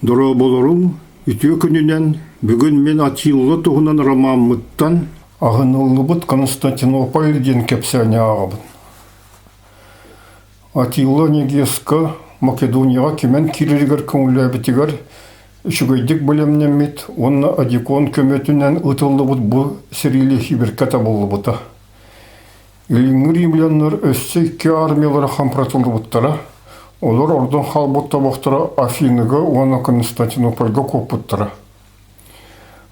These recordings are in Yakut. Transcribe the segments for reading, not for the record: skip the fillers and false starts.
Дорооболоруҥ, үтүө күнүнэн! Бүгүн мин Атилла туһунан ромаммыттан «Аһыныллыбыт Константинополь» диэн кэпсээни ааҕабын. Атилла Онегеска Македонияҕа кимэн киирэригэр көҥүллээбитигэр үчүгэйдик бэлэмнэммит уонна Одикон көмөтүнэн ыытыллыбыт бу сэриилэһии бэркэ табыллыбыта. Илиҥҥи римляннар өссө икки армиялара хампыратыллыбыттара, олор ордон хаалбыт тобохторо Афиныга уонна Константинопольга куоппуттара.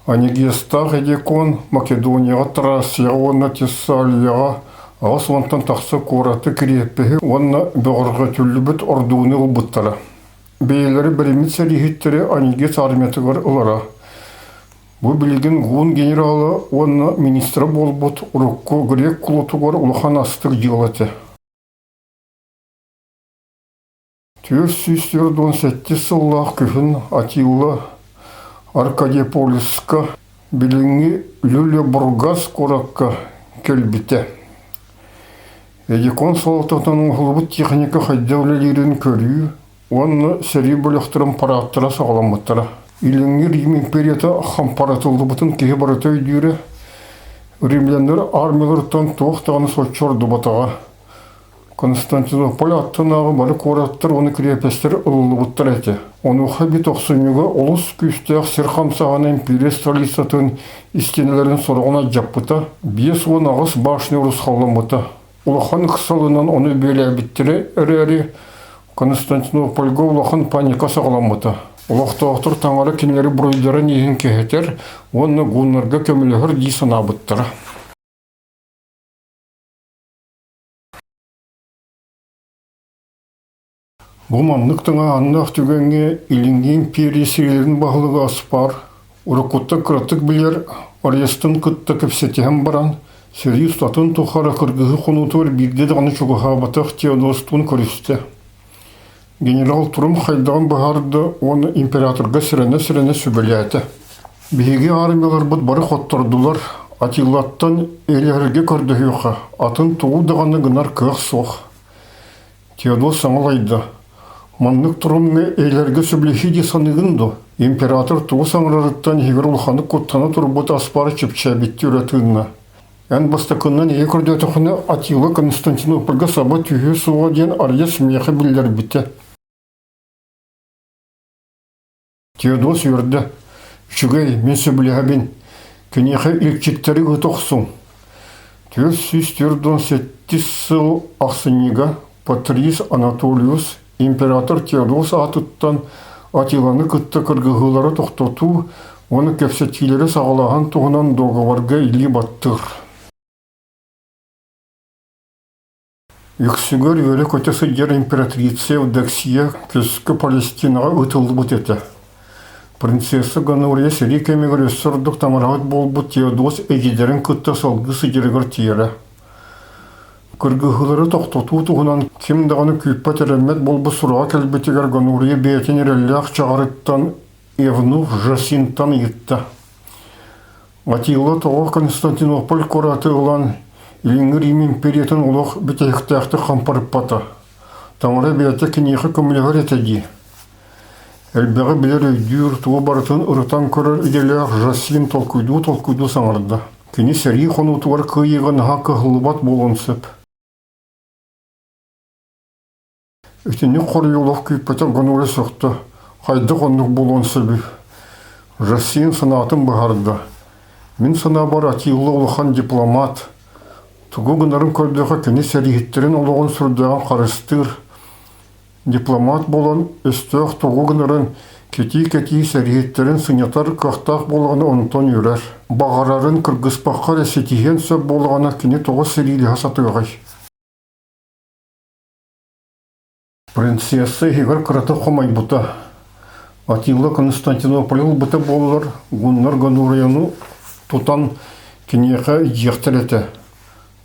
Онегестаах Эдикон Македонияҕа Трассияҕа уонна Тессалияҕа 80-тан тахса куораты кириэппэһи уонна бөҕөрҕөтүллүбүт ордууну ылбыттара. Бэйэлэрэ бэриммит сэрииһиттэри Онегес армиятыгар ылара. Бу билигин гуун генерала уонна министра буолбут урукку грек кулутугар улахан астык дьыала этэ. 447 сыллаах күһүн Атилла Аркадиополиска билиҥҥи Люле-Бургас куоракка кэлбитэ. Эдикон салалтатынан оҥоһуллубут техника хайдах үлэлиирин көрүү уонна сэрии бөлөхтөрүн параадтара саҕаламмыттара. Илиҥҥи Рим империята хампаратыллыбытын киһи барыта өйдүүрэ. Римляннар армияларыттан туох даҕаны соччо ордубатаҕа. Константинополь аттынааҕы бары куораттар уонна крепостэр ылыллыбыттар этэ. Онуоха эбит тохсунньуга олус күүстээх сир хамсааһына империя столицатын истиэнэлэрин сороҕун алдьаппыта, 58 башня урусхалламмыта. Улахан ыксалынан ону бүөлээбиттэрэ эрээри, Константинопольга улахан паника саҕаламмыта. Олохтоохтор таҥара кинилэри буруйдарын иһин кэһэтэр уонна гуннарга көмөлөһөр дии санаабыттара. Бу маннык тыҥааһыннаах түгэҥҥэ Илиҥҥи империя сирилэрин баһылыга Аспар уруккуттан кыратык билэр Арестын кытта кэпсэтиһэн баран, сэрии устатын тухары кыргыһыы хонуутугар биирдэ даҕаны чугаһаабатах Теодостуун көрүстэ. Генерал Турум хайдаҕын быһаарда уонна императорга сэрэнэ-сэрэнэ сүбэлээтэ. Биһиги армияларбыт бары хоттордулар, Атиллаттан элэһэргэ көрдөһүөххэ, атын тугу даҕаны гынар кыах суох. Теодос саҥалайда: «Маннык турумҥа эйлэргэ сөбүлэһии дии саныыгын дуо?» Император тугу саҥарарыттан иһигэр улаханнык куттана турбут Аспар чэпчээбиттии өрө тыынна. «Эн бастакыннан ийэ көрдөөтөххүнэ Атила Константинопольга саба түһүө суоҕа диэн Арьес миэхэ биллэрбитэ». Теодос үөрдэ: «Үчүгэй, мин сөбүлэһэбин. Киниэхэ илчиттэри ыыта охсуҥ». 447 сыл ахсынньыга Патрис Анатолиус император Теодос аатыттан Атиланы кытта кыргыһыылары тохтотуу уонна кэпсэтиилэри саҕалааһын туһунан дуогабарга илии баттыыр. Үксүгэр үөрэ-көтө сылдьар императрица Евдоксия көскө Палестинаҕа ыытыллыбыт этэ. Принцесса Гонория сэрии кэмигэр өссө ордук таҥараһыт буолбут Теодос эдьиийдэрин кытта салгыы сылдьарыгар тиийэрэ. Кыргыһыылары тохтотуу туһунан ким даҕаны күүппэт-эрэммэт буолбут сураҕа кэлбитигэр Гонория бэйэтин эрэллээх чаҕарыттан Евнух Жасинтан ыйытта. Атилла тоҕо Константинополь куораты ылан Илиҥҥи Рим империятын олох бүтэһиктээхтик хампарыппата. Таҥара бэйэтэ киниэхэ көмөлөһөр этэ дии. Элбэҕи билэр өйдүүр, тугу барытын ырытан көрөр идэлээх Жасин толкуйдуу-толкуйдуу саҥарда. Кини сэрии хонуутугар кыайыыга наһаа кыһаллыбат буолуон сөп. Итинник хоруйулах күүппэтэх гонура сөхтө, хайдах оннук буолуон сөбүй? Жасин санаатын быһаарда. Мин санаабар Атилла улахан дипломат. Тугу гынарын көрдөхө кини сэрииһиттэрин олоҕун сүрдээҕин харыстыыр. Дипломат буолан өстөөх тугу гынарын кэтии-кэтии сэрииһиттэрин сынньатар кыахтаах буоллаҕына онтон үөрэр. Баҕарарын кыргыспакка эрэ ситиһиэн сөп буоллаҕына кини тоҕо сэриилэһэ сатыаҕай? Принцесса иһигэр кыратык хомойбута. Атилла Константинополь ылбыта буоллар, гуннар Гонорияны тутан киниэхэ илдьиэхтэр этэ.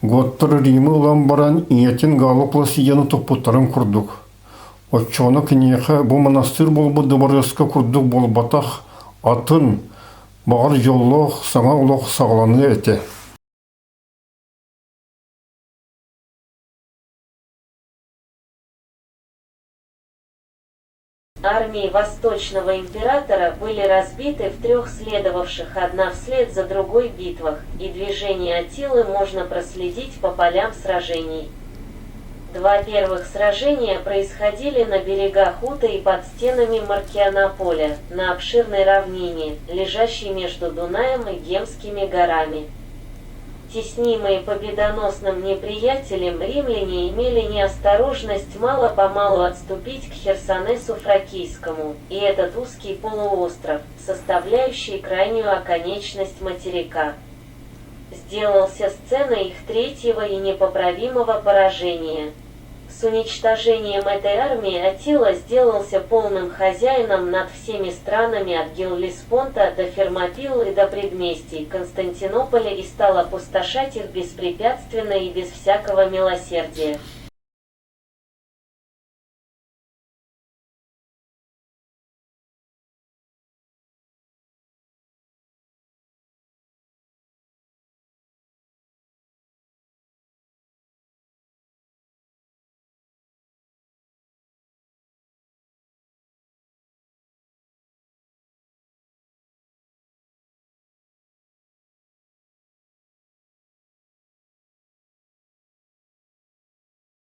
Готтар Римы ылан баран ийэтин Галла Пласияны туппуттарын курдук. Оччоҕуна киниэхэ бу монастырь буолбут дыбарыаска курдук буолбатах, атын, баҕар дьоллоох саҥа олох саҕаланыа этэ. Армии восточного императора были разбиты в трех следовавших одна вслед за другой битвах, и движение Аттилы можно проследить по полям сражений. Два первых сражения происходили на берегах Ута и под стенами Маркианополя, на обширной равнине, лежащей между Дунаем и Гемскими горами. Теснимые победоносным неприятелем, римляне имели неосторожность мало-помалу отступить к Херсонесу Фракийскому, и этот узкий полуостров, составляющий крайнюю оконечность материка, сделался сценой их третьего и непоправимого поражения. С уничтожением этой армии Аттила сделался полным хозяином над всеми странами от Геллеспонта до Фермопил и до предместий Константинополя и стал опустошать их беспрепятственно и без всякого милосердия.